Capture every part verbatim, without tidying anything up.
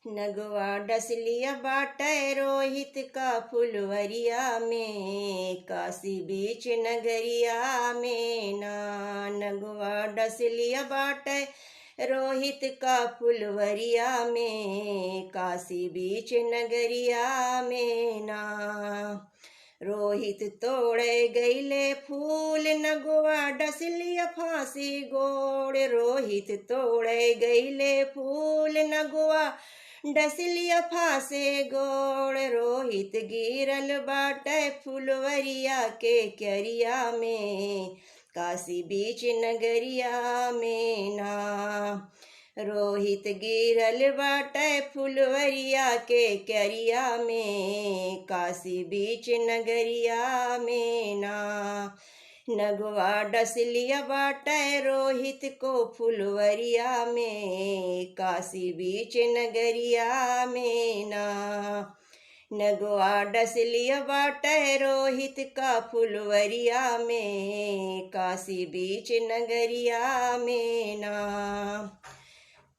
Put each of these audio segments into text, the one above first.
नगवा डसलिया बाटे रोहित का फुलवरिया में, काशी बीच नगरिया में ना। नगवा डसलिया बाटे रोहित का फुलवरिया में, काशी बीच नगरिया में ना। रोहित तोड़े गईले फूल, नगवा डसलिया फांसी गोड़। रोहित तोड़े गईले फूल, नगवा डसलिया फांसे गोड़। रोहित गिरल बाटे फुलवरिया के क्यारिया में, काशी बीच नगरिया में ना। रोहित गिरल बाटे फुलवरिया के क्यारिया में, काशी बीच नगरिया में ना। नगवा डसलिया बाटे रोहित को फुलवरिया में, काशी बीच नगरिया में ना। नगवा डसलिया बाटे रोहित का फुलवरिया में, काशी बीच नगरिया में ना।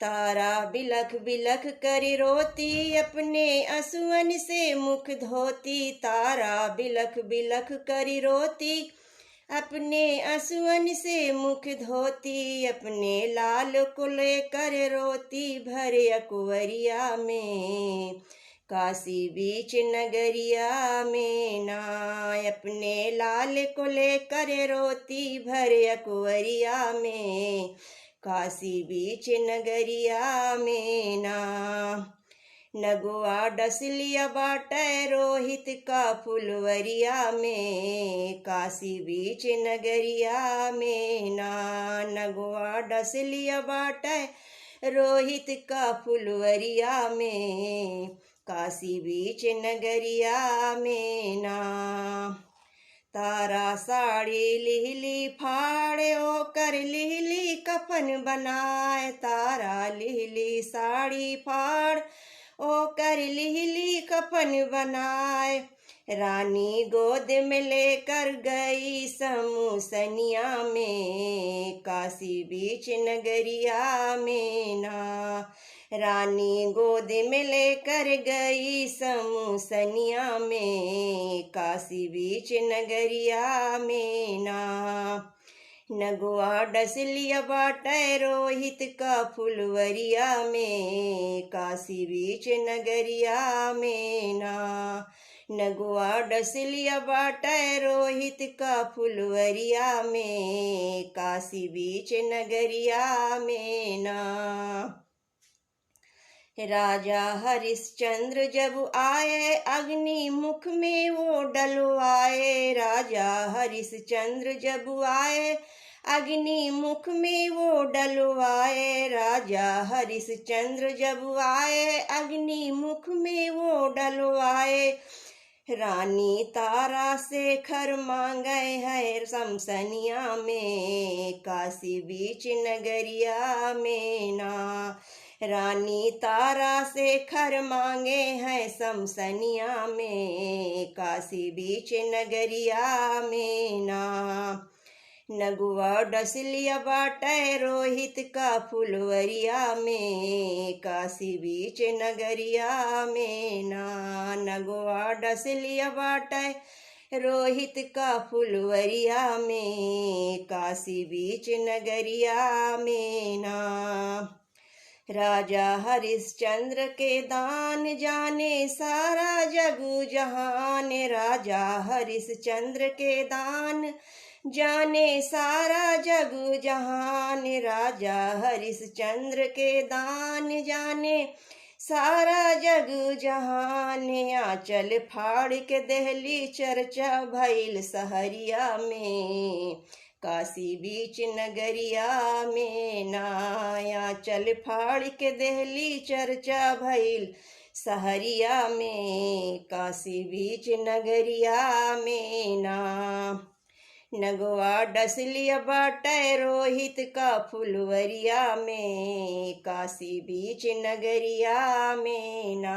तारा बिलख बिलख कर रोती, अपने असुअन से मुख धोती। तारा बिलख बिलख कर रोती, अपने असुअन से मुख धोती। अपने लाल को लेकर रोती, भर अकवरिया में, काशी बीच नगरिया में ना। अपने लाल को लेकर रोती, भर अकवरिया में, काशी बीच नगरिया में ना। नगवा डसलिया बाटे रोहित का फुलवरिया में, काशी बीच नगरिया में ना। नगवा डसलिया बाटे रोहित का फुलवरिया में, काशी बीच नगरिया में ना। तारा साड़ी लिहली फाड़, ओकर लिहली कफन बनाए। तारा लिहली साड़ी फाड़, ओकर लिहली कफन बनाए। रानी गोद में लेकर गई समूसनिया में, काशी बीच नगरिया में ना। रानी गोद में लेकर गई समूसनिया में, काशी बीच नगरिया में ना। नगवा डसलिया बाटे रोहित का फुलवरिया में, काशी बीच नगरिया में ना। नगवा डसलिया बाटे रोहित का फुलवरिया में, काशी बीच नगरिया में ना। राजा हरिश्चंद्र जब आए, अग्नि मुख में वो डलवाए। राजा हरिश्चंद्र जब आए, अग्नि मुख में वो डलवाए। राजा हरिश्चंद्र जब आए, अग्नि मुख में वो डलवाए। रानी तारा शेखर मांगे है समसनिया में, काशी बीच नगरिया में ना। रानी तारा शेखर मांगे है समसनिया में, काशी बीच नगरिया में ना। नगवा डसलिया बाटे रोहित का फुलवरिया में, काशी बीच नगरिया में ना। नगवा डसलिया बाटे रोहित का फुलवरिया में, काशी बीच नगरिया में ना। राजा हरिश्चंद्र के दान जाने सारा जगु जहान। राजा हरिश्चंद्र के दान जाने सारा जगु जहान। राजा हरिश्चंद्र के दान जाने सारा जगु जहान। आंचल फाड़ के देहली चर्चा भइल सहरिया में, काशी बीच नगरिया में ना। आंचल फाड़ के देहली चर्चा भइल सहरिया में, काशी बीच नगरिया में ना। नगवा डसलिया बाटे रोहित का फुलवरिया में, काशी बीच नगरिया में ना।